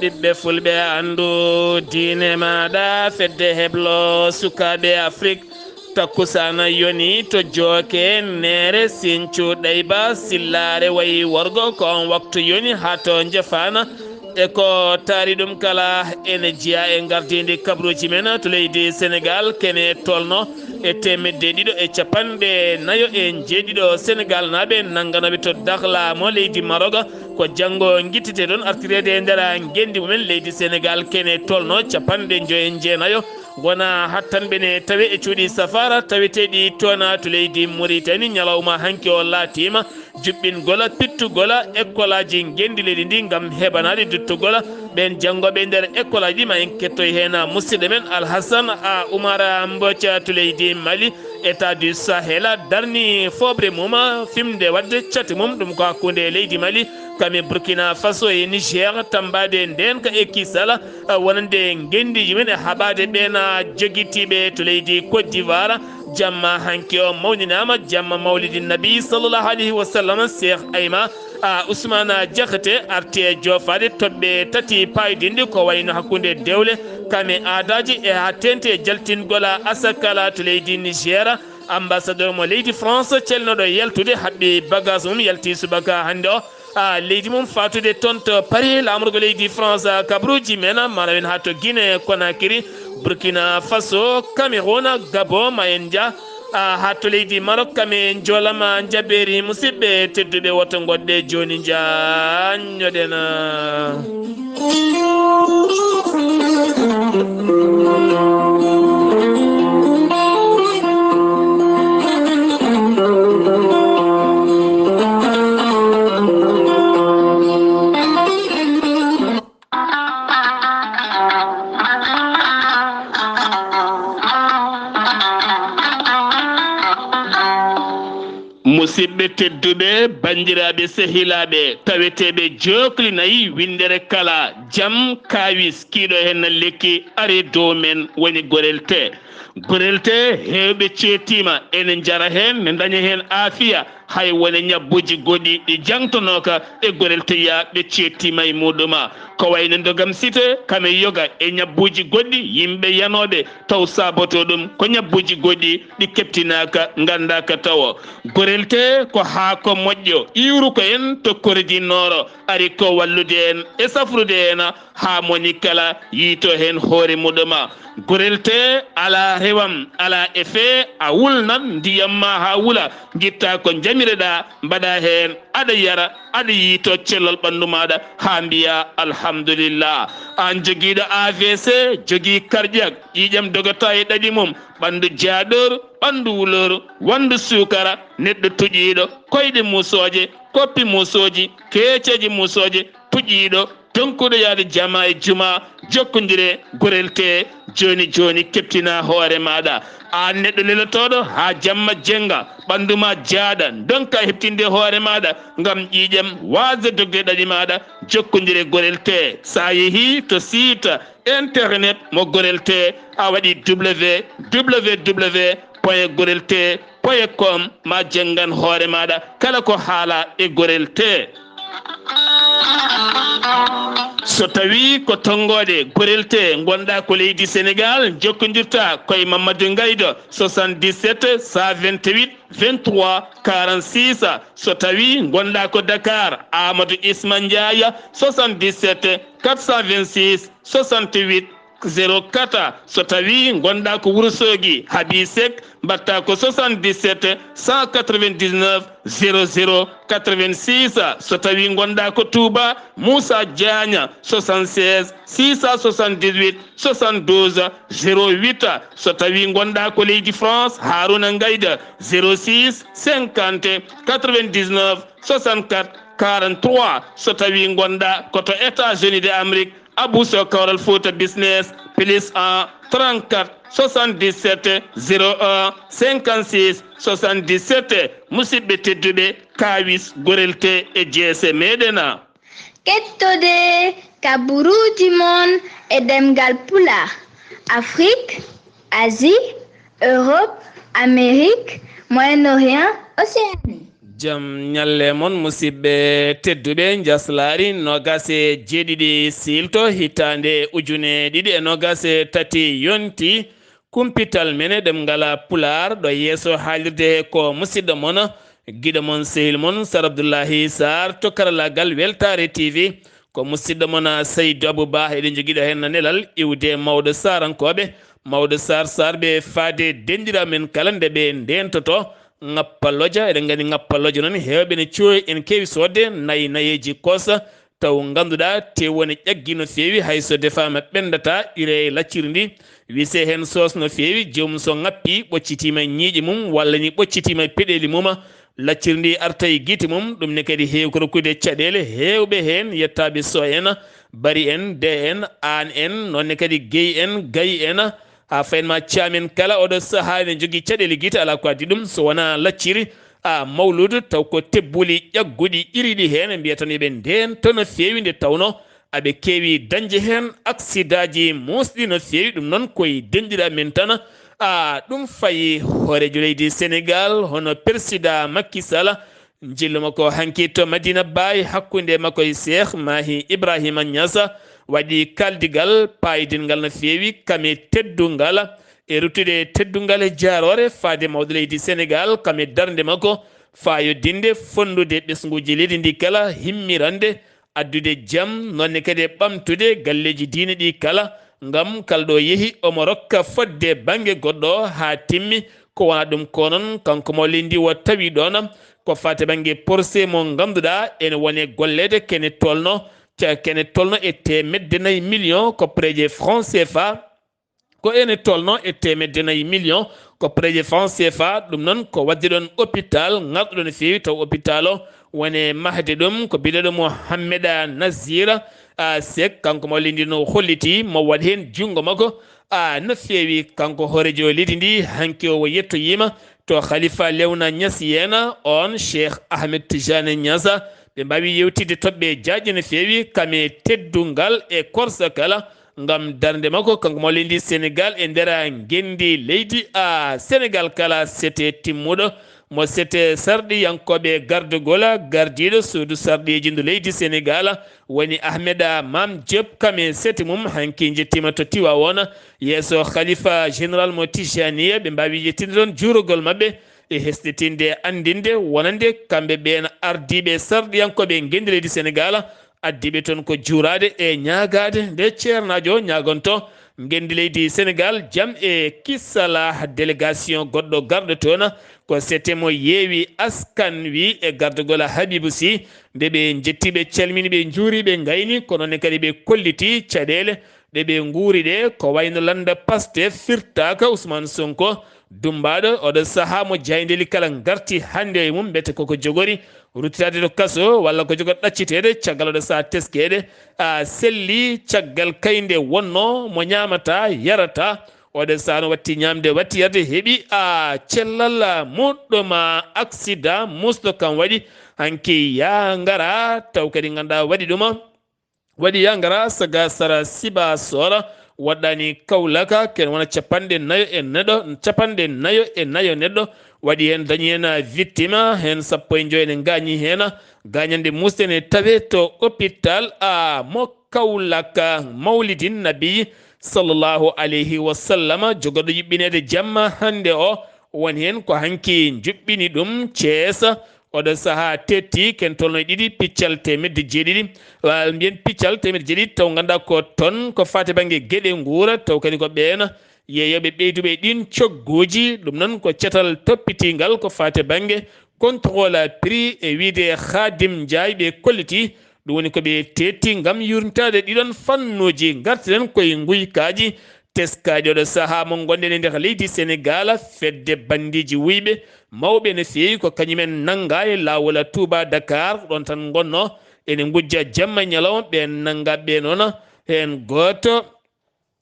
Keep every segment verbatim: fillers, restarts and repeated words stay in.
Ɓiɓɓe fulɓe, anndu diine maaɗa, fedde heblo sukaaɓe Afrik. Takkusaana yoni to Jooke, Neere, Sincu, Ɗayba, Sillaare, wayi worgo, ko on waktu yoni haa to Njefaana. E ko taari ɗum kala, ene jeyaa e ngardiindi kabaruuji men to leydi Senegaal, kene tolno e teemedde ɗiɗo e capanɗe nayo e jeeɗiɗo Senegaalnaaɓe nannganooɓe to Dakhla mo leydi Maroc. Ko janngo ngittete ɗon artireede e nder ngenndi mumen leydi Senegaal, kene tolno capanɗe njoyo e jeenayo. Wona hattanɓe ne tawe e cuuɗi safaara taweteeɗi toon to leydi Muritani. Ñalawma hanki o laatiima juɓɓingol, pittugol ekkolaaji ngenndi leydi ndi ngam heɓanaade duttugol ɓeen janngooɓe nder ekkolaaji ɗi. Ma en kettoy heen musidɗo men Alhasan A Umar Mbooc to leydi Mali. État du Sahel darni fooɓre mum, fimde waɗde cate mum, ɗum ko hakkunde leydi Mali, kame Burkina Faso e Niger, tammbaade ndeenka e kisal, wonande ngenndiiji men e haɓaade ɓeen jogitiiɓe to leydi Côte d'Ivoire. Jamma hanki o mawninaama, jamma mawlidi Nabi sallallahu alayhi wa sallam. Cheikh Ayma a Ousmane Diakhaté arti e joofaade toɓɓe tati paydinɗi, ko wayno hakkunde dewle, kame aadaaji e haa teeŋti e jaltingol asakala to leydi Niger. Ambassadeur mo leydi France celnooɗo yaltude haɓɓi bagage mum, yalti subaka hannde o, a, leydi mum, faatude toon to Paris, laamorgo leydi France. Kabaruuji men, mara men haa to Guinée Conakry, Burkina Faso, Cameroun, Gabon, ma en njah, a, haa to leydi Maroc, kame njoolama njabeeri. Musidɓe tedduɓe, woto ngoɗɗe jooni, njaññoɗen. Musidɓe tedduɓe, banndiraaɓe, sehilaaɓe, taweteeɓe jookli nayi, winndere kala, jam, kaawis, kiiɗo heen na lekki, ari dow men, woni Gorel Tee. Gorel Tee, heewɓe ceettiima, ene njara heen, ne ndaña heen aafiya, hay wone ñabbuuji goɗɗi ɗi jaŋtonooka e Gorel Tee, ɓe ceettiima e muɗuma. Ko wayno ndogam site, kame yoga e ñabbuuji goɗɗi, yimɓe yanooɓe taw saabotoo ɗum ko ñabbuuji goɗɗi ɗi keɓtinaaka, nganndaaka tawo. Gorel Tee ko haako moƴƴo, iwruko en to Kordi Nooro, ari ko wallude en e safrude en haa moni kala yiito heen hoore muɗuma. Gorel Tee alaa rewam, alaa effet, a wulnan ndiyam ma haa wula, ngitta ko njamireɗaa, mbaɗa heen, aɗa yara, aɗa yiito cellal ɓanndu maaɗa haa mbiya alhamdulillah. Aan jogiiɗo A V C, jogii cardiaque, ƴiiƴam dogata e ɗaɗi mum, ɓanndu jaaɗor, ɓanndu wulor, wanndu suukara, neɗɗo tuƴiiɗo, koyɗe muusooje, koppi muusooji, keeceeje muusooje, tuƴiiɗo, tonkuɗo yaade jama e juma, jokkondire Gorel Tee jooni jooni, keɓtina hoore maaɗa. Aan neɗɗo lelotooɗo haa jamma jennga, ɓanndu ma jaaɗa, ndonka heɓtinde hoore maaɗa ngam ƴiiƴam waasde dogde ɗaɗi maaɗa, jokkondire Gorel Tee. So a yehii to site internet mo Gorel Tee, a waɗi W W W point gorel tee point com, ma jenngan hoore maaɗa kala ko haala e Gorel Tee. So tawii ko tonngoode Gorel Tee ngonɗaa ko leydi Senegaal, jokkondirta ko e Mamadou Ngaydo, soixante-dix-sept cent vingt-huit vingt-trois quarante-six. So tawii ngonɗaa ko Dakar, Amadou Isma Ndiaye, soixante-dix-sept quatre cent vingt-six soixante-huit zéro quatre. So tawii ngonɗaa ko Wuro Soogi, Habi Seck, mbaɗta ko soixante-dix-sept cent quatre-vingt-dix-neuf zéro zéro quatre-vingt-six. So tawii ngonɗaa ko Touba, Moussa Diagne, soixante-seize six cent soixante-dix-huit soixante-douze zéro huit. So tawii ngonɗaa ko leydi France, Harouna Ngayda, zéro six cinquante quatre-vingt-dix-neuf soixante-quatre quarante-trois. So tawii ngonɗaa ko to États-Unis d'Amérique, Abou Sow Kawral Fouta Business, plus un trente-quatre soixante-dix-sept zéro un cinquante-six soixante-dix-sept. Musidɓe tedduɓe, kaawis Gorel Tee e jeese meɗen. Kettode kabaruuji mon e ɗemngal Pulaar, Afrik, Asie, Europe, Amérique, Moyen-Orient, Océanie. Jam ñalle mon, musidɓe tedduɓe. Njaslaari noogas e jeeɗiɗi siilto, hitaande ujune ɗiɗi e noogas e tati yonti. Kumpital men e ɗemngal Pulaar, ɗo yeeso haalirde he ko musidɗo mon, giɗo mon, sehil mon, Sar Abdullahi Sarr, to karallaagal Weltaare T V. Ko musidɗo mon, Saydu Abu Ba, eɗen njogiɗo heen nelal iwde mawɗo Saarankooɓe, mawɗo Saar Saarɓe, faade denndiraaɓe men kala nde ɓe ndeentotoo. Ŋappalloja, eɗen nganndi ŋappalloja noon, heewɓe ne coowi, en keewi soodde nayi, nayeeji koosa, taw ngannduɗaa teewu ne ƴaggi no feewi, hay so defaama ɓenndataa, ure e lacciri ndi, wisee heen soos no feewi, joomum so ŋappii, ɓoccitiima ñiiƴe mum, walla ni ɓoccitiima peɗeeli mum, lacciri ndi arta e gite mum, ɗum ne kadi heewi ko rokkude caɗeele heewɓe heen, yettaaɓe so en, Bari en, De en, Aan en, noon ne kadi Gey en, Gay en, haa fayin ma Caam en kala, oɗo sahaa ene jogii caɗeele gite, alaa ko addi ɗum, so wonaa lacciri, a mawluudu, taw ko tebbuli ƴagguɗi ƴiriiɗi heen, ɓe mbiya tan yo ɓe ndeento no feewi, nde tawnoo aɓe keewi dañde heen aksidaaji muusɗi no feewi. Ɗum noon ko e denndiraaɓe men tan, a ɗum fayi hooreejo leydi Senegaal, hono Persidaa Makki Sala, njillu makko hanki to Madina Baay, hakkunde makko e Seeh Mahi Ibrahima Ñasa, waɗi kaaldigal paaydinngal no feewi, kam e teddungal, e ruttude teddungal e jaaroore faade mawɗo leydi Senegaal, kam e darnde makko faayodinde, fonndude ɓesnguuji leydi ndi kala, himmirande, addude jam, noon ne kadi e ɓamtude galleeji diine ɗi kala, ngam kala ɗo yehi, omo rokka fodde bannge goɗɗo haa timmi. Ko wonaa ɗum ko noon, kanko mo leydi ndi o tawi ɗoon ko faati bannge porse mo ngannduɗaa ene wone golleede, kene tolno, ca-, kene tolno e teemedde nayi million koppareeje franc C F A. Ko ene tolno e teemedde nayi million koppareeje franc C F A. Ɗum noon ko waɗde ɗoon hôpital ŋarɗo no feewi, taw hôpital o wone mahde ɗum ko biyeteeɗo Mohammeda Nazira, a, Seck, kanko mo leydi ndi no holliti mo waɗi heen junngo makko, a, no feewi, kanko hooreejo leydi ndi. Hanki o yettoyiima to Khalifa Lewna Ñas yeena, oon Cheikh Ahmed Tijani Ñasa. Ɓe mbaawi yewtidde toɓɓe jaajɗe no feewi, kam e teddungal e korsa kala, ngam darnde makko, kanko mo leydi Senegaal e nder ngenndi leydi, a, Senegaal kala sete timmuɗo, mo sete sarɗiyankooɓe gardagol, gardiiɗo suudu sarɗiiji ndu leydi Senegaal, woni Ahmeda Mam Diop, kam e sete mum, hanki njettiima to Tiwaawoon, yeeso Khalifa Général mo Tijaniya, ɓe mbaawi yettinde toon juurogol maɓɓe e hesɗitinde anndinde wonande kamɓe ɓeen ardiiɓe sarɗiyankooɓe ngenndi leydi Senegaal, addiiɓe toon ko juuraade e ñaagaade nde ceernaajo ñaagonto ngenndi leydi Senegaal jam e kisala. Délégation goɗɗo garɗo toon ko sete mo Yeewi Askan Wi e gardagol Habibu Si. Nde ɓe njetti, ɓe calmini, ɓe njuuri, ɓe ngayni, ko noon ne kadi ɓe kolliti caɗeele ɗe ɓe nguuri ɗe, ko wayno lannda Pastef firtaaka Ousmane Sonko, dummbaaɗo oɗo sahaa mo jaayndeeli kala ngarti hannde e mum, mbete koko jogori ruttitaade to kaso walla ko jogo ɗacciteede caggal oɗo sahaa teskeede, a, selli caggal kay nde wonno mo ñaamata, yarata, oɗo sahaa no watti ñaamde, watti yarde, heɓi, a, cellal, a, moƴƴo ma accident musɗo kam waɗi, hanki yaa ngara taw kadi ngannduɗaa waɗi ɗum. Waɗi yaa ngara saga sara Sibaasor, waɗɗaani Kawlaka, ken wona capanɗe nayo e neɗɗo, capanɗe nayo e nayo neɗɗo waɗi heen, dañi heen victime, heen sappo e njoyo ene ngaañi heen. Gaañannde muusɗe ene tawee to hôpital, a, mo Kawlaka. Mawlidin Nabi sallallahu alayhi wa sallam, jogorɗo yuɓɓineede jamma hannde o, woni heen ko hanki njuɓɓini ɗum Cees. Oɗo sahaa teetti ken tolno e ɗiɗi piccal teemedde jeeɗiɗi, wa-, mbiyen piccal teemedde jeeɗiɗi, taw ngannduɗaa ko toon ko faati bannge geɗe nguura, taw kadi ko ɓeen yeeyooɓe ɓeyduɓe e ɗiin cogguuji. Ɗum noon ko catal toppitiingal ko faati bannge contrôle prix e wiyde Khadim Ndiaye ɓe kolliti. Ɗum woni ko ɓe teetti ngam yuurnitaade ɗiɗoon fannuuji. Ngartiren koye nguykaaji teskaaɗi oɗo sahaa mo ngonɗen e nder leydi Senegaal, fedde banndiiji wuyɓe mawɓe no feewi ko kañumen nanngaa e laawol Touba Dakar, ɗoon tan ngonnoo ene ngujja jamma e ñalawma. Ɓeen nanngaa ɓe noon, heen gooto,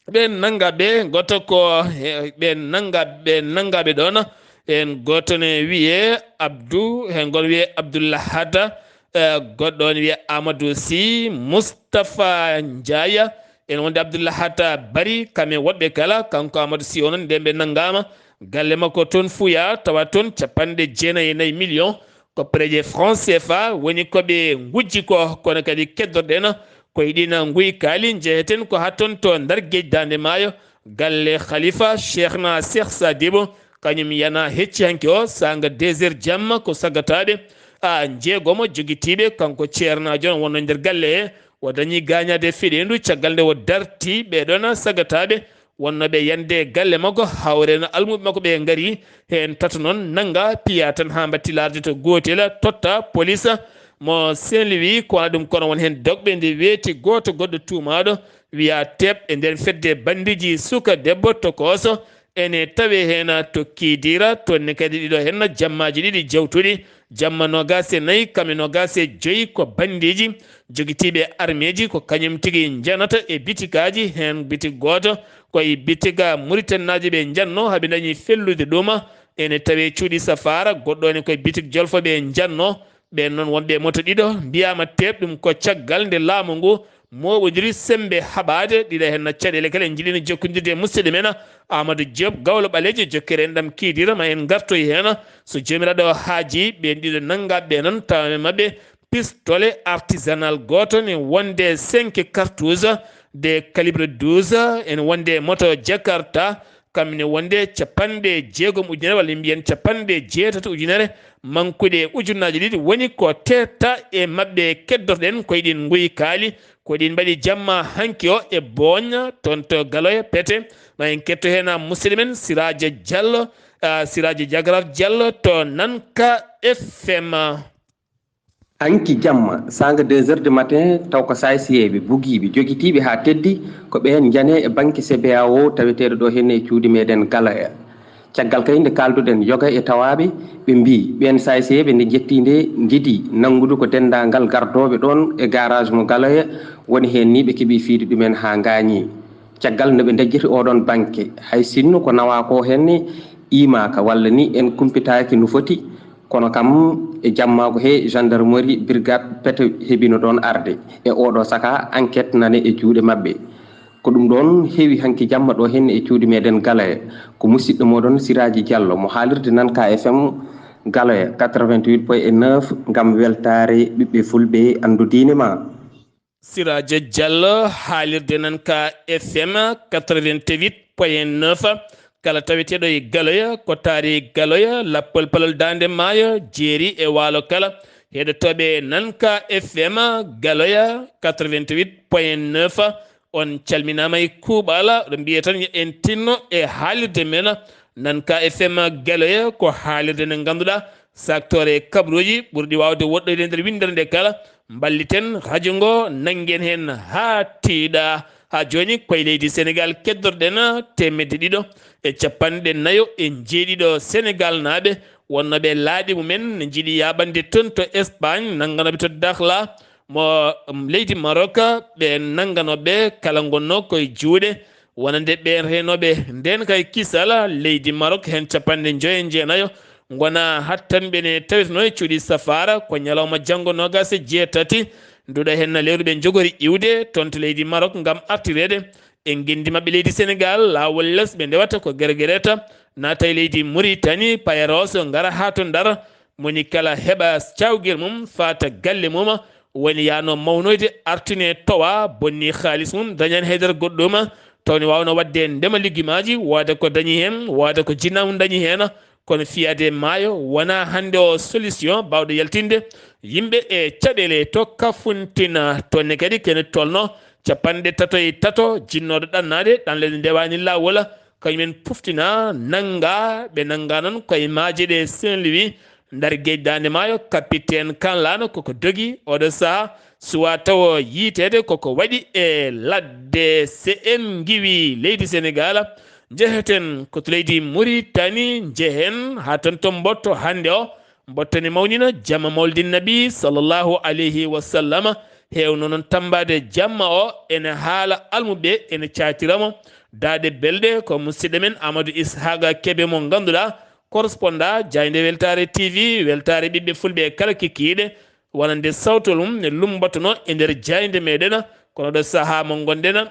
ɓeen nanngaa ɓe, gooto ko he-, ɓeen nanngaa, ɓeen nanngaaɓe ɗoon, heen gooto ne wiyee Abdou, heen gooto wiyee Abdoulahad, eh, goɗɗo ne wiyee Amadou Sy, Moustapha Ndiaye, ene wonde Abdoulahat Bari, kam e woɗɓe kala. Kanko Amadou Sy o noon, ndeen ɓe nanngaama galle makko toon Fuya, tawa toon capanɗe jeenayi e nayi million Koppereeje franc C F A woni ko ɓe ngujji ko, kono kadi keddorɗen ko e ɗiin nguykaali. Njeheten ko haa toon to Ndar Geej Daande Maayo, galle Khalifa Cheikhna Cheikh Sadibou, kañum yana hecci hanki o, saanga deux heures jamma, ko saggataaɓe a jeegomo jogitiiɓe, kanko ceernaajo on wonno nder galle he, o dañi gaañaade feɗeendu caggal nde o darti ɓee ɗoon saggataaɓe wonnooɓe yande e galle makko, hawre no almuɓe makko ɓe ngari heen tato noon, nannga piya tan haa mbatti laarde to gootel, totta police mo Saint-Louis. Ko wona ɗum, kono won heen dogɓe nde weeti gooto goɗɗo tuumaaɗo wiya teeɓ e nder fedde banndiiji suka debbo tokooso, ene tawe heen to Kidira, toon ne kadi ɗiɗo heen jammaaji ɗiɗi jawtuɗi, jamma noogaas e nayi, kam e noogaas e joyi ko banndiiji jogitiiɓe armeeji, ko kañum tigi njanata e bitikaaji, heen bitik gooto ko e bitik Muritaninaajo ɓe njanno, haa ɓe dañi fellude ɗum. Ene tawe cuuɗi safaara, goɗɗo ne ko e bitik Jolfo ɓe njanno. Ɓeen noon wonɓe e moto ɗiɗo mbiyaama teeɓ, ɗum ko caggal nde laamu ngu mooɓondiri semmbe haɓaade. Ɗiɗo heen caɗeele kala en njiɗino jokkondirde e musidɗo men Amadou Diop, Gawlo Ɓaleejo, jokkere enɗam Kidira, ma en ngartoy heen. So Joomiraaɗo haajii, ɓeen ɗiɗo nanngaaɓe ɓe noon, tawa e maɓɓe pistolet artisanal gooto ne wonde cinq cartouches de calibre douze, ene wonde moto Jakarta, kam ne wonde capanɗe jeegom ujunere, walla mbiyen capanɗe jeetati ujunere, mankuɗe ujunnaaje ɗiɗi. Woni ko teeta e maɓɓe keddorɗen ko e ɗiin nguykaali, ko ɗiin mbaɗi jamma hanki o e Booña, toon to Galoya Pete. Ma en ketto heen musidɗo men Siraaja Jallo, ah, Siraaja Jagaraf Jallo to Nanka F M. Hanki jamma, saanga deux heures du matin, taw ko saaysiyeeɓe bugiiɓe, jogitiiɓe haa teddi, ko ɓeen njanee e banke C B A O taweteeɗo ɗo henne e cuuɗi meɗen Galoya. Caggal kay nde kaalduɗen yoga e tawaaɓe, ɓe mbii, ɓeen saaysiyeeɓe nde njettii nde njiɗi nanngude ko denndaangal gardooɓe ɗoon e garage mo Galoya, woni heen ni ɓe keɓii fiyde ɗumen haa ngaañi. Caggal no ɓe ndejjiti oɗon banke, hay sinno ko nawaa ko henne iimaaka walla ni en kumpitaaki no foti, kono kam e jammaagu he gendarmerie brigade Pete heɓino ɗoon arde. E oɗo saka, enquête nane e juuɗe maɓɓe. Ko ɗum ɗoon heewi hanki jamma ɗo henne e cuuɗi meɗen Galoya. Ko musidɗo moɗon Siraaji Jallo mo haalirde Nanka F M Galoya quatre-vingt-huit point neuf ngam weltaare ɓiɓɓe fulɓe anndu diine ma. Siraaja Jallo, haalirde Nanka F M quatre-vingt-huit point neuf, kala taweteeɗo e Galoya, ko taari Galoya, lappol palol Daande Maayo, jeeri e waalo kala. Heɗotooɓe Nanka F M Galoya quatre-vingt-huit point neuf, on calminaama e kuuɓal, ɗo mbiye tan en tinno e haalirde men Nanka F M Galoya, ko haalirde nde ngannduɗaa, saaktoore kabaruuji ɓurɗi waawde woɗɗoyde nder winndere nde kala. Mballiten radio ngo, nanngen heen haa tiiɗa. Haa jooni, ko e leydi Senegaal keddorɗen teemedde ɗiɗo e capanɗe nayo e njeeɗiɗo Senegaalnaaɓe wonnooɓe laaɗe mumen, ne njiɗi yaaɓande toon to Espagne, nannganooɓe to Dakhla mo, um, leydi Maroc, ɓe nannganooɓe kala ngonnoo ko e juuɗe wonande ɓeen reenooɓe ndeen kay kisal leydi Maroc, heen capanɗe njoyo e jeenayo ngona hattanɓe ne tawetenoo e cuuɗi safaara. Ko ñalawma janngo noogaas e jeetati nduɗa heen na lewru ɓe njogori iwde toon to leydi Maroc ngam artireede e ngenndi maɓɓe leydi Senegaal, laawol les ɓe ndewata ko Geregereta, naata e leydi Muritani, Payaros, ngara haa to Ndar. Moni kala heɓa cawgel mum, faata galle mum, woni yaano mawnoyde, artine towa, bonni haalis mum, dañani haydara goɗɗum, tawni waawno waɗde ndema liggimaaji, wooda ko dañi heen, wooda ko jinna mum dañi heen, kono fiyaade maayo wonaa hannde o solution baawɗo yaltinde yimɓe e caɗeele to Kafuntina. Toon ne kadi kene tolno capanɗe tato e tato jinnooɗo ɗannaade, ɗanle ɗe ndewaani laawol, kañumen puftina, nannga, ɓe nannga noon koye maaje ɗe Saint-Louis, Ndar Geej Daande Maayo, capitaine Kan Laano koko dogi oɗo saha, suwa tawo yiiteede koko waɗi e ladde. Se en ngiwi leydi Senegaal, njeheten ko to leydi Muritani, njehen haa toon to Mboto hannde o. Mboto ne mawnina jamma Mawlidin Nabi sallallahu alayhi wa sallam, heewno noon tammbaade jamma o, ene haala almuɓe, ene caatira mo. Daaɗe belɗe ko musidɗo men Amadou Ishaqa Kebe mo ngannduɗaa, correspondant jaaynde Weltaare T V, weltaare ɓiɓɓe fulɓe e kala kikiiɗe, wonande sawtol mum ne lummbotono e nder jaaynde meɗen, kono ɗo sahaa mo ngonɗen,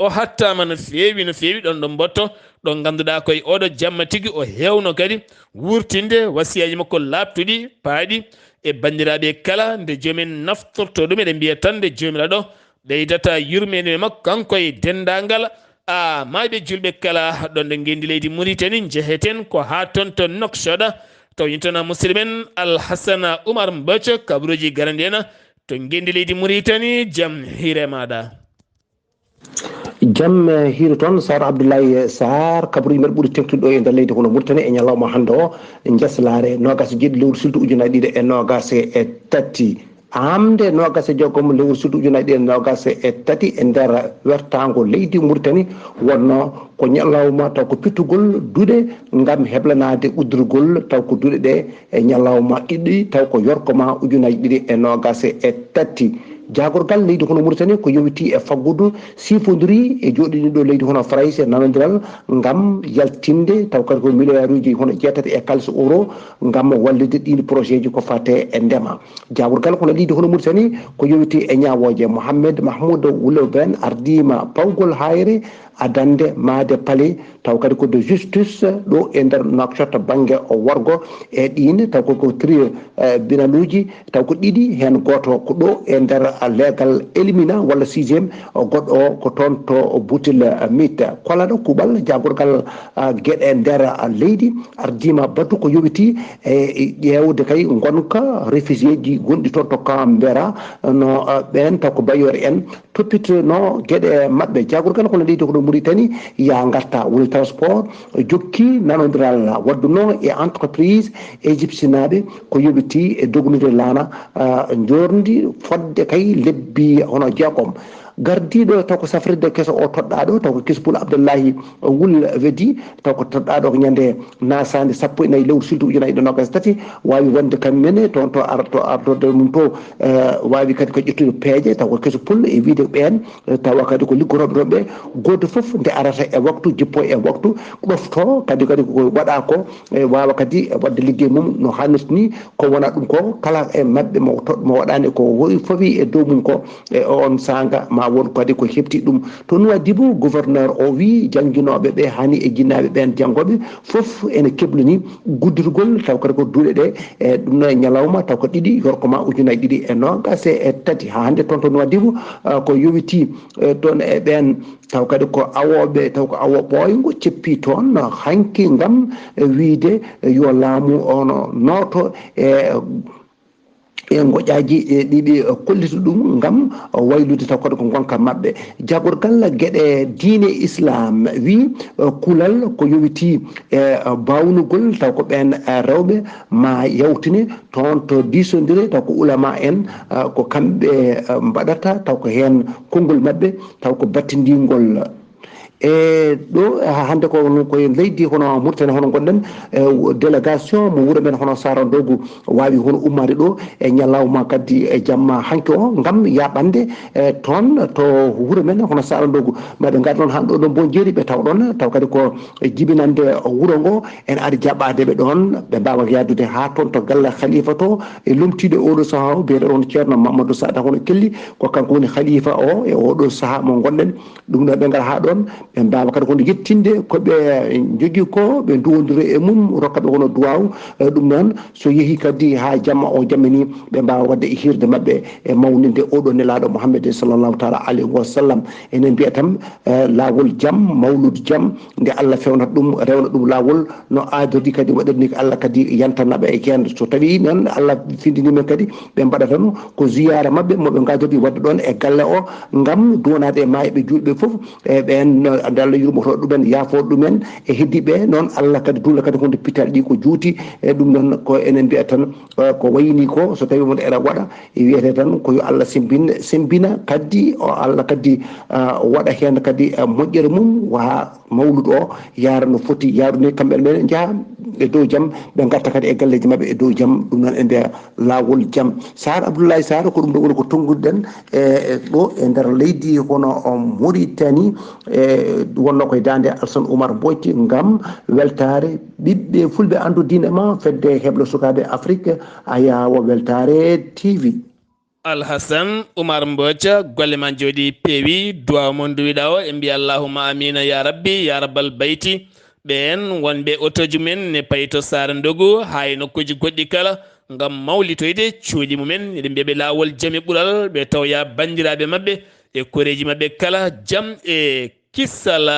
O hattaama no feewi, no feewi, ɗon ɗo mbotto, ɗo ngannduɗaa koye oɗo jamma tigi o heewno kadi wurtinde wasiyaaji makko laaɓtuɗi, paaɗi e banndiraaɓe kala, nde joomin naftorto ɗum, eɗen mbiya tan nde Joomiraaɗo ɓeydata yurmeende makko, kanko e denndaangal a maayɓe julɓe kala, ɗon ɗo ngenndi leydi Muritani. Njeheten ko haa toon to Noksoɗa, taw yintana musidɗo men Alhasana Umar Mbathio, kabaruuji garanɗi en to ngenndi leydi Muritani. Jam hiire maaɗa. Jam hiiri toon, Sar Abdoulaye Sar, kabaruuji meɗen ɓuri teŋtude ɗo e nder leydi hono Mauritanie e ñalawma hannde o, njaslaare noogaas e jeeɗiɗi lewru suudu ujunaaji ɗiɗi e noogaas e tati. Aamde noogaas e jeegom lewru suudu ujunaaji ɗiɗi e noogaas e tati e nder wertaango leydi Mauritanie wonno ko ñalawma taw ko pittugol duɗe ngam heblanaade uddurgol taw ko duɗe ɗe e ñalawma ɗiɗi taw ko yorko ma ujunaaji ɗiɗi e noogaas e tati. Jaagorgal leydi hono Mauritanie ko yowiti e faggudu sifodiri e jooɗiniiɗo leydi hono Farayse nanondiral ngam yaltinde taw kadi ko miliyaaruuji hono jeetati e kalis euro ngam wallude ɗiin projet ji ko fate e ndema. Jaagorgal kono leydi hono Mauritanie ko yowiti e ñaawooje. Mohamed Mahmoud Wulewben ardiima pawgol haayre adannde maayde palais taw kadi ko de justice ɗo e nder Nouakchott bannge o worgo e ɗiin taw ko ko tribunal uji taw ko ɗiɗi heen gooto ko ɗo e nder leegal Elimina walla sixième, goɗɗo o ko toon to Butil Mit. Kolaɗo kuuɓal jaagorgal geɗe nder leydi ardiima batu ko yowiti e ƴeewde kay ngonka réfugié ji gonɗi toon to Kambera no ɓeen taw ko bayoore en toppitno geɗe maɓɓe. Jaagorgal kono leydi kono Mauritanie ya ngarta woni transport jokki nanodiral waddunoo e entreprise égyptienaaɓe ko yoɓiti e dognude laana jorndi fodde kay lebbi hono jeegom. Gardiiɗo taw ko safrirde keso o toɗɗaaɗo taw ko Kisbul Abdullahi Wul Wedi taw ko toɗɗaaɗo ko ñande nasaande sappo e nayi lewru siltu ujunaaji ɗiɗi e noogaas e tati waawi wonde kam mene toon to ar to ardorde mum to waawi kadi ko ƴettude peeje taw ko keso pul e wiide ɓeen tawa kadi ko liggotooɓe toon ɓe gooto fof nde arata e waktu jippo e waktu ɗofto kadi kadi ko waɗa ko e waawa kadi wadde liggey mum no hannirta ni ko wona ɗum ko kala e maɓɓe mo to mo waɗani ko wowi fowi e dow mum ko e on saanga ma won kadi ko heɓti ɗum to Nouadhibou gouverneur o wi jannginooɓe ɓe hani e jinnaaɓe ɓeen janngoɓe fof ene keblani guddirgol taw kadi ko duuɗe ɗe e ɗum no e ñalawma taw ko ɗiɗi yorko ma ujunaaji ɗiɗi e noogaas e tati haa hannde toon to Nouadhibou ko yowiti toon e ɓeen taw kadi ko awooɓe taw ko awo ɓooyngo ceppi toon hanki ngam wiyde yo laamu ono nooto e e ngoƴaaji ɗiɗi kollita ɗum ngam waylude taw kadi ko ngonka maɓɓe. Jagorgal geɗe diine Islam wi kulal ko yowiti e bawnugol taw ko ɓeen rewɓe ma yawtine toon to diisondire taw ko ulama en ko kamɓe mbaɗata taw ko heen konngol maɓɓe taw ko battindingol e ɗo hannde ko koye leydi hono Mauritanie hono ngonɗen délégation mo wuro men hono Sarandogu waawi hono ummaade ɗo e ñalawma kadi e jamma hanki o ngam yaɓande e toon to wuro men hono Sarandogu maɓe ngar ɗon han ɗo ɗo mbo jeeri ɓe taw ɗon taw kadi ko jibinande wuro ngo en ari jaɓaade ɓe ɗon ɓe mbawa yaadude ha toon to galle khalifa to e lomtiiɗo oɗo saha o biyeteɗo on ceerno Mamadou Sada hono kelli ko kanko woni khalifa o e oɗo saha mo ngonɗen ɗum ɗo ɓe ngara ha ɗon ɓe mbawa kadi kono yettinde ko ɓe jogui ko ɓe duwodira e mum rokkaɓe kono duwaw ɗum noon so yeehi kadi ha jamma o jammini ɓe mbawa wadde e hirde mabɓe e mawninde oɗo nelaɗo Mouhammad sallallahu taala alayhi wa sallam enen mbiya tan lawol jaam mawludu jaam nde Allah fewnata ɗum rewna ɗum lawol no aadordi kadi waɗirni ko Allah kadi yantanaɓe e heen so tawi noon Allah findini men kadi ɓe mbaɗa tan ko ziyara maɓɓe moɓe gadordi wadde ɗon e galle o ngam duwanaade e maayɓe juulɓe fof e ɓeen nde Allah yurmoto ɗumen yaafo ɗumen e heddiɓe noon Allah kadi duula kadi hunde pital ɗi ko juuti e ɗum noon ko enen mbiya tan ko wayni ko so tawi won eɗa waɗa e wiyete tan ko yo Allah sembin sembina kadi o Allah kadi waɗa heen kadi moƴƴere mum wa mawludu o yaara no foti yaarude kamɓe meɗen njaha e dow jam ɓe garta kadi e galleji maɓɓe e dow jam ɗum noon e mbiya lawol jam sar abdoullahi sar ko ɗum ɗo woni ko tonnguɗen e ɗo e nder leydi hono mauritanie e wonno koye dande alsan oumar bocce ngam weltare ɓiɓɓe fulɓe andu diine ma fedde heblo sukaɓe afrique ayawo weltare tv Alhasan Umar Mboca, golle ma jooɗi peewi, duwaw mon duwiɗa o, en mbiya allahumma amina ya rabbi, ya rabbal bayti. Ɓeen wonɓe otoji men ne payi to Saare Ndogu, haa e nokkuuji goɗɗi kala, ngam mawlitoyde cuuɗi mumen. Eɗen mbiya ɓe laawol jam e ɓural, ɓe tawoya banndiraaɓe maɓɓe e koreeji maɓɓe kala, jam e kisal.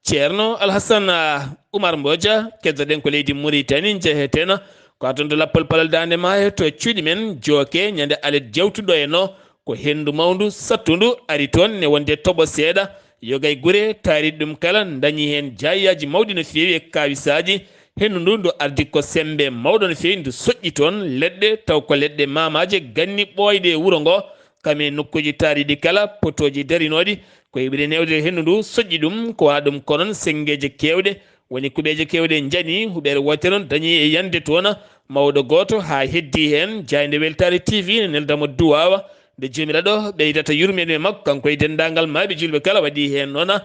Ceerno Alhasan, ah, Umar Mboja, keddoɗen ko leydi Muritani, njeheteena ko haa toon to Lappol Palol Daande Maayo, to cuuɗi men, jooke ñande alet jawtuɗo e no, ko henndu mawndu, sattundu, ari toon ne wonde toɓo seeɗa, yogay gure, taariiɗi ɗum kala, dañi heen jaayaaji mawɗi no feewi e kaawisaaji. Henndu ndu, ndu ardi ko semmbe mawɗo no feewi, ndu soƴƴi toon leɗɗe, taw ko leɗɗe maamaaje, ganni ɓooyɗe e wuro ngo, kam e nokkuuji taariiɗi kala, potooji darinooɗi, ko e ɓuri neewde henndu ndu soƴƴi ɗum, ko wona ɗum ko noon senngeeje keewɗe, woni kuɓeeje keewɗe njani, huɓeere wootere noon dañi e yande toon mawɗo gooto, haa heddi heen. Jaaynde Weltaare T V ne nelda mo duwaawa, nde Joomiraaɗo ɓeydata yurmeende makko, kanko e denndaangal maaɓe juulɓe kala, waɗi heen noon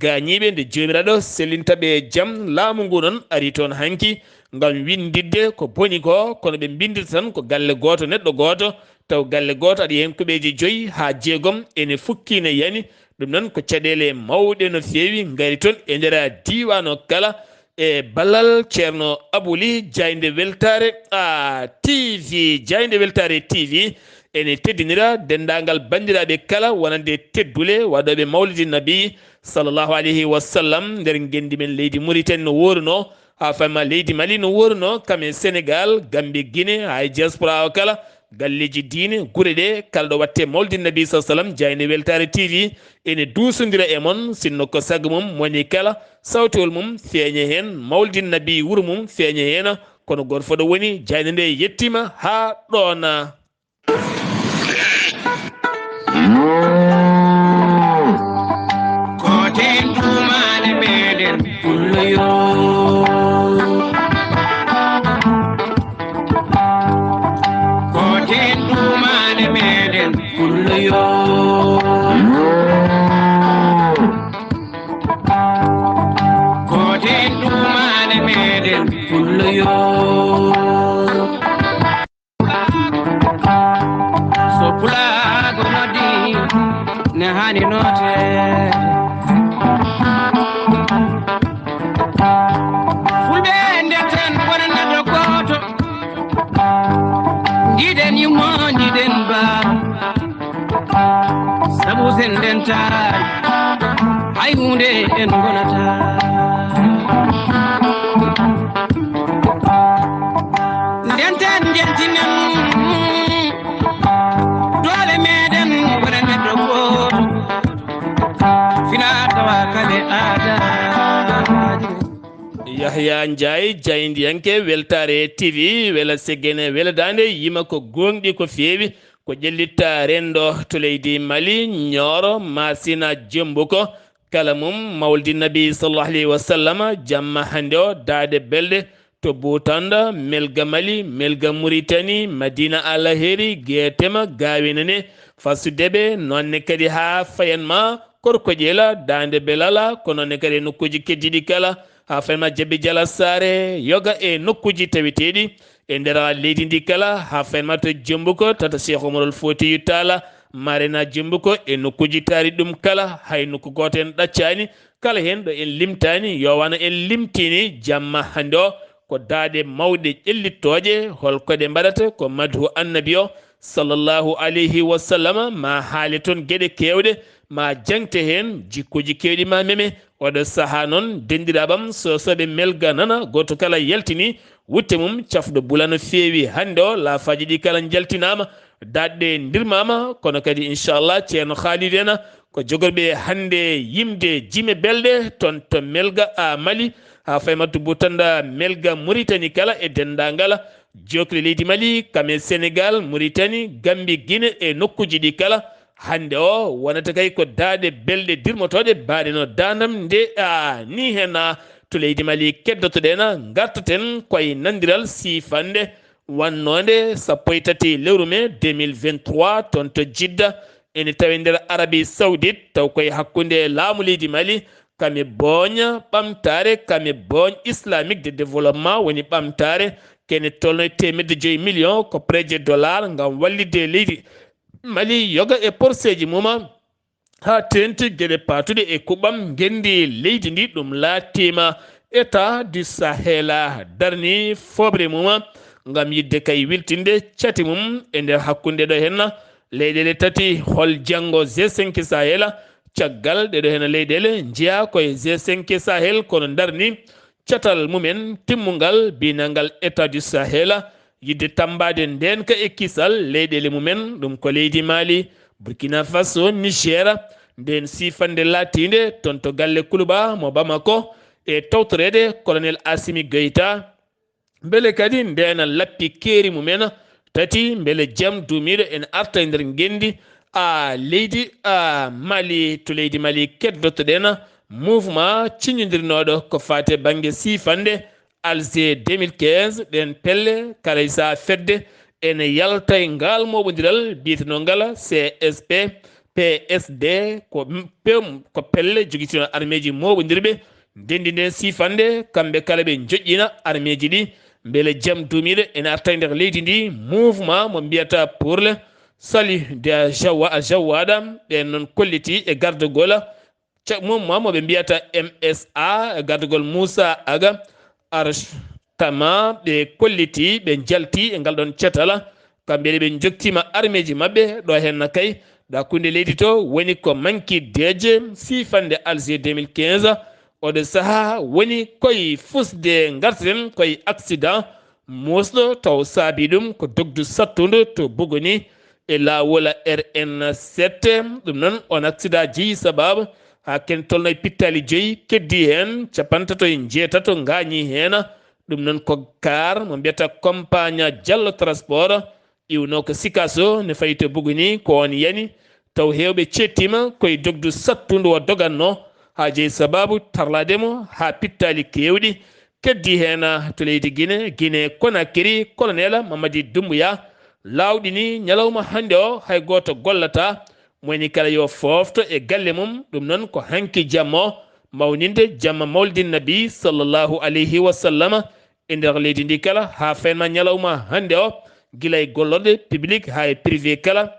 gaañiiɓe, nde Joomiraaɗo sellinta ɓe e jam. Laamu ngu noon ari toon hanki ngam winnditde ko boni ko, kono ɓe mbinndirta tan ko galle gooto, neɗɗo gooto, taw galle gooto aɗa heen kuɓeeje joyi haa jeegom ene fukki ne yani. Ɗum noon ko caɗeele mawɗe no feewi ngari toon e nder diiwaan o kala, e ballal Ceerno Abuli. Jaaynde Weltaare, a, T V, Jaaynde Weltaare T V ene teddinira denndaangal banndiraaɓe kala wonande teddule waɗooɓe Mawlidi Nabi sallallahu alayhi wa sallam nder ngenndi men leydi Muritani no woorunoo, haa fayma leydi Mali no woorunoo, kam e Senegaal, Gammbi, Gine, haa e diaspora o kala, galleeji diine, gure ɗe, kala ɗo waɗte Mawlidi Nabi sallallahu alayhi wa sallam, Jaaynde Weltaare T V ene duusondira e mon, sinno ko sago mum moni kala, sawtowol mum feeña heen, Mawlidi Nabi wuro mum feeña heen, kono gooto fof ɗo woni, jaaynde nde yettiima haa ɗoon. Ko teen duumaade meɗen pullo yo. Ko teen duumaade meɗen pullo yo. Ko teen duumaade meɗen pullo yo. So pulaagu noddi, ne haani nooteede. Fulɓe ndeten wona neɗɗo gooto, njiɗen yummo, njiɗen baaba. Sabu sen ndentaani, hay huunde en ngonataa. Ndenten, njeltinen doole meɗen, wona neɗɗo gooto, fina tawa kala aadaaji. Yahya Njaay, jaayndiyanke Weltaare T V, wela seggene, wela daande, yima ko gooŋɗi ko feewi, ko ƴellitta renndo to leydi Mali, Ñooro, Maasina, Jembuko, kala mum Mawlidi Nabi sallallahu alayhi wa sallam, jamma hannde o, daaɗe belɗe to Buutanda, Melga Mali, Melga Muritani, Madina Alaheri, Geetema, Gaawe Nene, Fasu Debe, noon ne kadi haa fayan ma Korkoƴeela, Daande Belala, ko noon ne kadi e nokkuuji keddiiɗi kala, haa fayan ma Jabi Jala Saare, Yoga e nokkuuji taweteeɗi e nder leydi ndi kala, haa fayan ma to Jembuko, tata Cheikh Omarul Foutiyou Talla, Marena Jembuko e nokkuuji taariiɗi ɗum kala, hay nokku gooto en ɗaccaani, kala heen ɗo en limtaani, yo wano en limtini jamma hannde o, ko daaɗe mawɗe ƴellittooje, hol ko ɗe mbaɗata, ko madhu annabi o, sallallahu alayhi wa sallam, ma haale toon geɗe keewɗe, ma jaŋte heen jikkuuji keewɗi, ma meme. Oɗo sahaa noon, denndiraaɓam, so soɓe Melga nana, gooto kala yaltini wutte mum, cafɗo bula no feewi. Hannde o, laafaaji ɗi kala njaltinaama, daɗɗe ndirmaama, kono kadi, inchallah, Ceerno Khalid en, ko jogorɓe hannde yimde jime belɗe toon to Melga a Mali, haa Faymata Butanda Melga Muritani kala e denndaangal jookle leydi Mali, kam e Senegaal, Muritani, Gammbi, Gine e nokkuuji ɗi kala. Hannde o wonata kay ko daaɗe belɗe dirmotooɗe baaɗe no daandam nde, a, ni heen, a, to leydi Mali keddotoɗen, ngartaten koye nandiral siifannde wannoonde sappo e tati lewru mee deux mille vingt-trois toon to Jidda, ene tawe nder Arabie Saoudite, taw koye hakkunde laamu leydi Mali, kame booña ɓamtaare, kame booñ islamique de développement, woni ɓamtaare kene tolno e teemedde joyi million, ko prêt de dollar ngam wallitde leydi Mali yoga e porseeji muma, haa teenti geɗe paatuɗe e kuɓɓam ngenndi leydi ndi, ɗum laatiima État du Sahel. Darni fooɓre muma ngam yiɗde kay wiltinde cate mum e nder hakkunde ɗo henna leyɗeele tati, hol janngo G cinq Sahel, caggal ɗeɗo henna leyɗeele njeyaa koye G cinq Sahel, kono darni catal mumen timmungal biinangal État du Sahel, yiɗde tammbaade ndeenka e kisal leyɗeele mumen, ɗum ko leydi Mali, Burkina Faso, Niger. Ndeen siifannde laatiinde toon to galle Kuluba mo Bamako e tawtoreede Colonel Assimi Goïta, mbele kadi ndeena lappi keeri mumen tati, mbele jam duumiiɗo ene arta e nder ngenndi a leydi a Mali. To leydi Mali keddotoɗen mouvement ciññondirinooɗo ko faati e bannge siifannde Alger deux mille quinze. Ɗeen pelle kala e sahaa fedde ene yalta e ngaal mooɓondiral biyetenoo ngal C S P P S D, ko pe-, ko pelle jogitinoo armeeji mooɓondirɓe ndenndi ndeen siifannde, kamɓe kala ɓe njoƴƴina armeeji ɗi, mbele jam duumiiɗo ene arta e nder leydi ndi. Mouvement mo mbiyata pour le salut de Jawa-, Jawada, ɓeen noon kollitii e gardagol ca-, mouvement mo ɓe mbiyata M S A, gardagol Moussa Aga Archtama, ɓe kollitii, ɓe njaltii e ngal ɗoon catal. Kamɓe ne ɓe njoktiima armeeji maɓɓe ɗo heen na kay. Ɗo hakkunde leydi to woni ko manki deeje siifannde Alger deux mille quinze. Oɗo sahaa woni koye fusde ngarten koye accident muusɗo taw saabi ɗum ko dogdu sattudu to Buguni e laawol R N sept. Ɗum noon on accident jeyi sababu haa ken tolno e pittaali joyi, keddi heen capantato e njeetato ngaañi heen. Ɗum noon ko kaar mo mbiyata Compagnie Diallo Transport iwno ko Sikaso ne fayi to Buguni, ko on yani taw heewɓe ceettiima koye dogdu sattundu o doganno haa jeyi sababu tarlaade mo haa pittaali keewɗi. Keddi heen to leydi Gine, Gine Konakiri, Kolonel Mamadi Dumbuya laawɗini ñalawma hannde o hay gooto gollataa. Mo woni kala yo foofto e galle mum. Ɗum noon ko hanki jamma o mawninde jamma mawlidin nabi sallallahu alayhi wa sallama e nder leydi ndi kala, haa faynma ñalawma hannde o, gila e gollorɗe public haa e privé kala.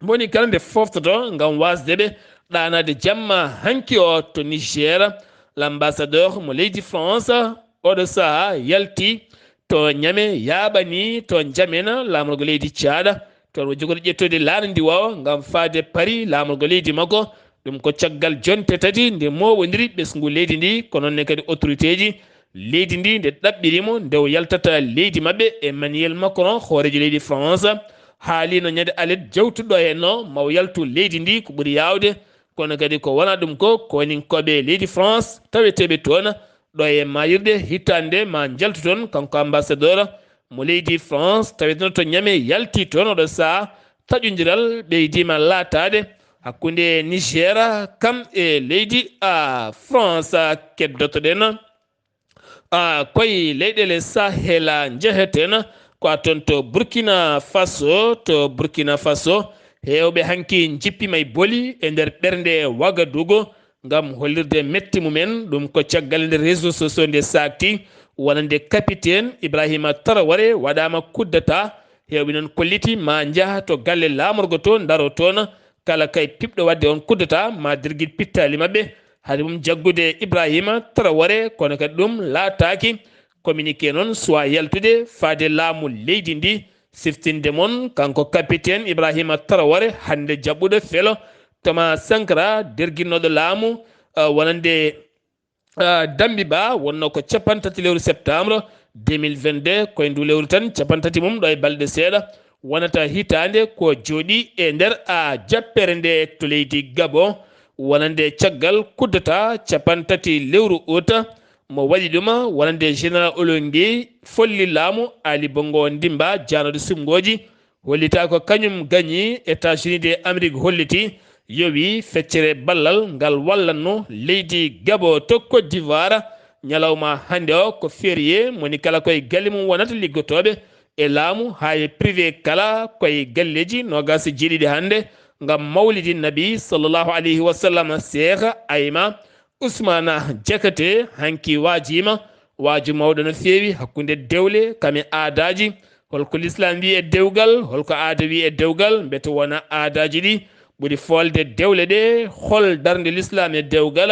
Mo woni kala nde fooftoto ngam waasde ɓe ɗaanaade jamma hanki o to Niger. L'ambassadeur mo leydi France oɗo sahaa yalti to Ñame, yaaɓani to Njamena laamorgo leydi Caaɗa. Toon o jogori ƴettude laana ndi wawa ngam faade Paris laamorgo leydi makko. Ɗum ko caggal jonte tati nde mooɓondiri ɓesngu leydi ndi, ko noon ne kadi autorité ji leydi ndi nde ɗaɓɓiri mo nde o yaltata leydi maɓɓe. Emmanuel Macron, hooreejo leydi France, haalino ñande alet jawtuɗo heen o ma o yaltu leydi ndi ko ɓuri yaawde. Kono kadi ko wona ɗum ko koninkooɓe leydi France taweteeɓe toon ɗo e maayirɗe hitaande ma njaltu toon, kanko ambassadeur mo leydi France taweteno to Ñame yalti toon oɗo sahaa. Taƴondiral ɓeydiima laataade hakkunde Niger kam e leydi a France. Keddotoɗen a koye leyɗeele Sahel njeheten ko a toon to Burkina Faso. To Burkina Faso, heewɓe hanki njippiima e boli e nder ɓernde Wagadugu ngam hollirde metti mumen. Ɗum ko caggal nde réseau sociaux nde saakti wonande capitaine Ibrahima Traoré waɗaama coup d'État. Heewɓe noon kolliti ma njaha to galle laamorgo to ndaro toon kala kay piɓɗo waɗde on coup d'État ma dirgit pittaali maɓɓe. Hade mum jaggude Ibrahima Traoré, kono kadi ɗum laataaki. Communiqué noon suwa yaltude faade laamu leydi ndi siftinde mon kanko capitaine Ibrahima Traoré hannde jaɓɓuɗo felo Thomas Sankara derginnooɗo laamu, ah, wonande ah, Dambi Ba wonno ko cappanɗe tati lewru septembre deux mille vingt-deux, koye ndu lewru tan cappanɗe tati mum ɗo e balɗe seeɗa wonata hitaande ko jooɗi e nder a jappere nde to leydi Gabon. Wonande caggal coup d'État cappanɗe tati lewru août mo waɗi ɗum wonande général Olongi folli laamu Ali Bongo Ndimba jaanode suɓngooji. Hollita ko kañum gañi. États-Unis de Amérique holliti yowi feccere ballal ngal wallanno leydi Gabon to Côte d'Ivoire. Ñalawma hannde o ko férié, moni kala koye galle mum wonata liggotooɓe e laamu haa e privé kala koye galleeji noogaas e jeeɗiɗi hannde ngam mawlidi nabi sallallahu alayhi wa sallam. Seeha Ayma Usmana Jakate hanki waajiima waaju mawɗo no feewi hakkunde dewle kame aadaaji Holko lislaam wi e dewgal, holko aada wi e dewgal, mbete wona aadaaji ɗi ɓuri foolde dewle ɗe? Hol darnde lislaam e dewgal?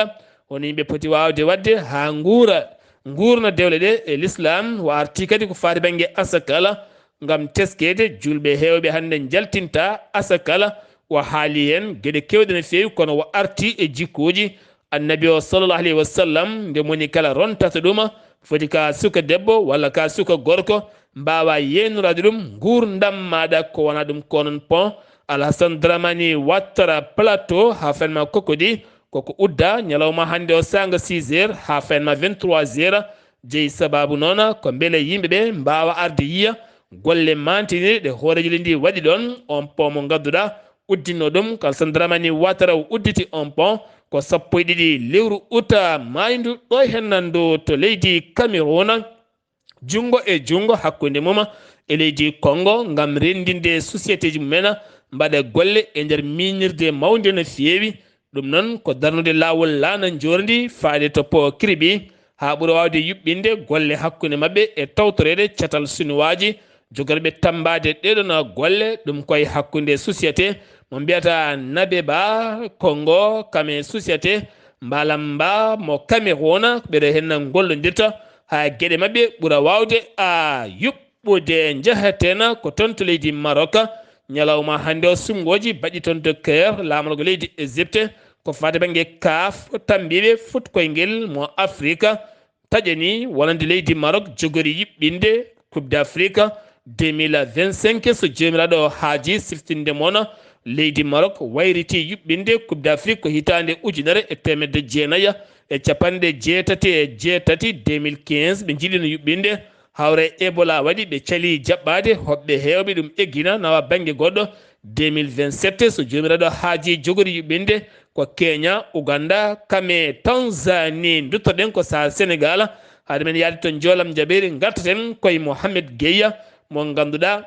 Hono yimɓe poti waawde waɗde haa nguura, nguurna dewle ɗe e lislaam? O arti kadi ko faati bannge asakala, ngam teskeede, julɓe heewɓe hannde njaltinta asakala. O haali heen geɗe keewɗe no feewi, kono o arti e jikkuuji Annabi o, sallallahu alayhi wa sallam, nde moni kala rontata ɗum, foti ka suka debbo walla ka suka gorko mbaawa yeenuraade ɗum nguurndam maaɗa, ko wona ɗum ko non pon. Alhasan Dramani Wattara Plateau haa fenma Kokodi, koko udda ñalawma hannde o saanga six heures haa fenma vingt-trois heures. Jeyi sababu noon ko mbele yimɓe ɓe mbaawa arde yiya golle mantinire ɗe hooreejo leydi ndi waɗi ɗoon, on pon mo ngannduɗaa uddinno ɗum. Ko Alhasan Dramani Wattara o udditi on pon ko sappo e ɗiɗi lewru uta maayndu ɗo e hennandu to leydi Cameroun, junngo e junngo hakkunde mum e leydi Congo, ngam renndinde sociétéji mumen mbaɗa golle e nder miñirde mawnde no feewi. Ɗum noon ko darnude laawol laana njoorndi faade to pont Kribi, haa ɓura waawde yuɓɓinde golle hakkunde maɓɓe e tawtoreede catal Sinuwaaji jogorɓe tammbaade ɗeeɗoon golle. Ɗum koye hakkunde société mo mbiyata Nabeba Congo Kame Société Mbalamba mo Cameroun, ɓeɗo heen gollondirta haa geɗe maɓɓe ɓura waawde a yuɓɓude. Njahaten ko toon to leydi Maroc, ñalawma hannde o suɓngooji baɗɗi toon to Caire, laamorgo leydi Égypte, ko faade bannge kaaf, tammbiiɓe fuɗkoyngel mo Afrika taƴani wonande leydi Maroc jogori yuɓɓinde Coupe d'Afrique deux mille vingt-cinq, so Joomiraaɗo haaji siftinde mon. Leydi Maroc wayriti yuɓɓinde Coupe d'Afrique ko hitaande ujunere e teemedde jeenayi e capanɗe jeetati e jeetati, deux mille quinze, ɓe njiɗino yuɓɓinde. Hawre Ebola waɗi ɓe cali jaɓɓaade hoɓɓe heewɓe ɗum eggina nawa bannge goɗɗo. Deux mille vingt-sept, so Joomiraaɗo haaji jogori yuɓɓinde, ko Kenya, Uganda, Kame, Tanzanie. Nduttoɗen ko saha Senegal. Haade men yaade to Njoolam Jabeeri, ngartaten koye Mohamed Gueye, mo ngannduɗaa,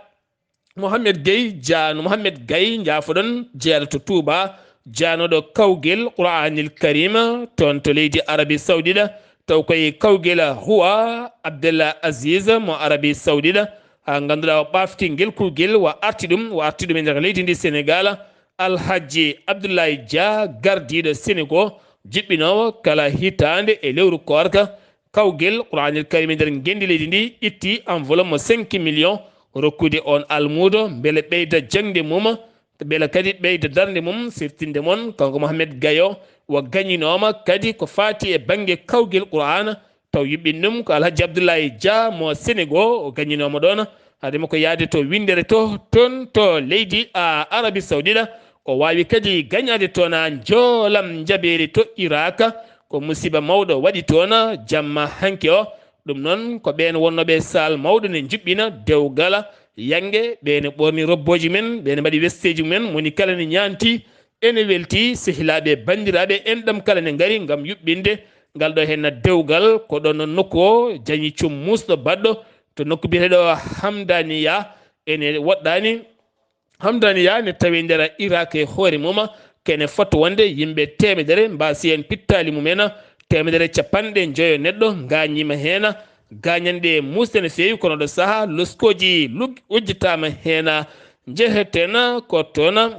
Mohamed Gueye, jaano Mohamed Gueye, njaafoɗon, jeyaɗo to Touba, jaanoɗo kawgel Qur'anil Karim toon to leydi Arabie Saoudite, taw koye kawgel Roi Abdallah Aziz mo Arabie Saoudite, haa ngannduɗaa o ɓaafti ngel kuwgel, wa arti ɗum, wa arti ɗum e nder leydi ndi Senegal. Alhaji Abdoulaye Dia, gardiiɗo Senego, jiɓɓinoowo kala hitaande e lewru koorka, kawgel Qur'anil Karim e nder ngenndi leydi ndi itti enveloppe mo cinq millions rokkude on almuudo, mbele ɓeyda jaŋde mum, mbele kadi ɓeyda darnde mum. Siftinde mon, kanko Mohamed Gayo, o gañinooma kadi ko faati e bannge kawgel Qur'aana, taw yuɓɓin ɗum ko Alhaji Abdoulaye Dia mo Senego, o gañinooma ɗoon. Haade makko yahde to winndere to, toon to leydi a Arabie Saoudite, o waawi kadi gañaade toon a Njoolam Njabeeri to Irak. Ko musiba mawɗo waɗi toon jamma hanki o. Ɗum noon ko ɓeen wonnooɓe saal mawɗo ne njuɓɓina dewgal yaŋnge, ɓeen ɓoorni robbooji men, ɓeen mbaɗi westeeji mumen, moni kala ne ñaanti. Ene welti, sehilaaɓe, banndiraaɓe, enɗam kala ne ngari ngam yuɓɓinde ngal ɗo henna dewgal. Ko ɗo noon nokku o jañi cum muusɗo baɗɗo to nokku biyeteeɗo Hamdaniya. Ene woɗɗaani, Hamdaniya ne tawi nder Irak e hoore mum, kene foti wonde yimɓe teemedere mbaasi heen pittaali mumen, teemedere capanɗe njoyo neɗɗo ngaañiima heen. Gaañanɗe muusɗe no feewi, kono ɗo saha loskooji lug-, ujjitaama heen. Njeheten ko toon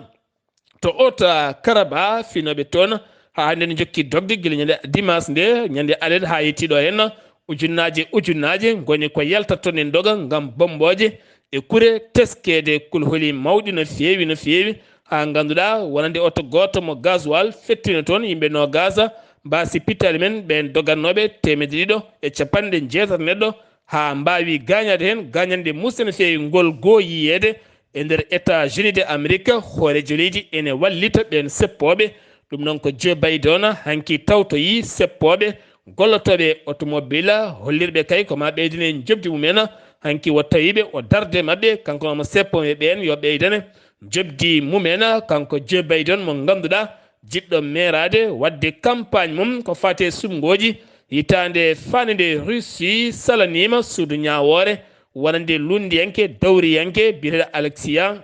to Haut-Karabakh, finooɓe toon haa hannde ne njokki dogde gila ñande dimanche nde, ñande alet haa yettii ɗo heen. Ujunnaaje, ujunnaaje ngoni ko yalta toon e doga ngam bommbooje e kure teskeede kulhuli mawɗi no feewi, no feewi, haa ngannduɗaa wonande oto gooto mo gasoil fettino toon yimɓe noogaas, mbaasi pittaali men ɓeen dogannooɓe teemedde ɗiɗo e capanɗe jeetati neɗɗo, haa mbaawi gaañaade heen gaañanɗe muusɗe no feewi. Ngol goo yiyeede e nder États-Unis de Amérique, hooreejo leydi ene wallita ɓeen seppooɓe. Ɗum noon ko Joe Biden hanki tawtoyi seppooɓe gollotooɓe otomobila, hollirɓe kay ko ma ɓeydane njoɓdi mumen. Hanki o tawiiɓe, o darde maɓɓe, kanko omo seppo e ɓeen yo ɓeydane njoɓdi mumen. Kanko Joe Biden mo ngannduɗaa jiɗɗo meeraade waɗde campagne mum ko faati e suɓngooji hitaande faande nde Russie salaniima suudu ñaawoore wonande lunndiyanke dawriyanke biyeteeɗo Alexia,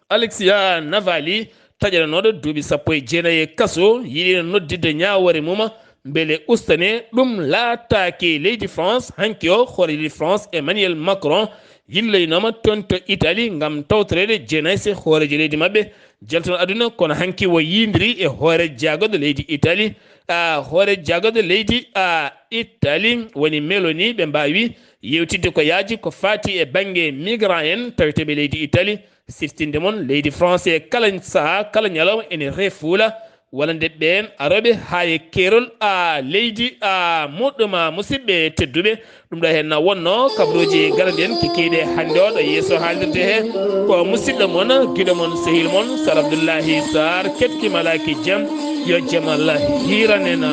Alexia Navalny, taƴananooɗo duuɓi sappo e jeenayi e kaso, yiɗino nodditde ñaawoore mum mbele ustanee. Ɗum laataaki leydi France. Hanki o, hooreejo leydi France Emmanuel Macron yilloynooma toon to Italie ngam tawtoreede jeenayse hooreejo leydi maɓɓe. Jaltuno aduna, kono hanki o yiyondiri e hoore jaagoɗo leydi Italie. A, hoore jaagoɗo leydi, a, Italie woni Meloni, ɓe mbaawi yewtidde ko yaaji ko faati e bannge migrant en taweteeɓe leydi Italie. Siftinde mon, leydi France e kala sahaa, kala ñalawma ene refuula walla nde ɓeen arooɓe haa e keerol, a, leydi, a, muɗɗum, a, musidɓe tedduɓe. Ɗum ɗo heen na wonno kabaruuji garɗi en kikiiɗe hannde o ɗo yeeso haalirde he. Ko musidɗo mon, giɗo mon, sehil mon, Sar Abdullahi Sar, keɓki malaaki jam, yo jam Allah hiiran en.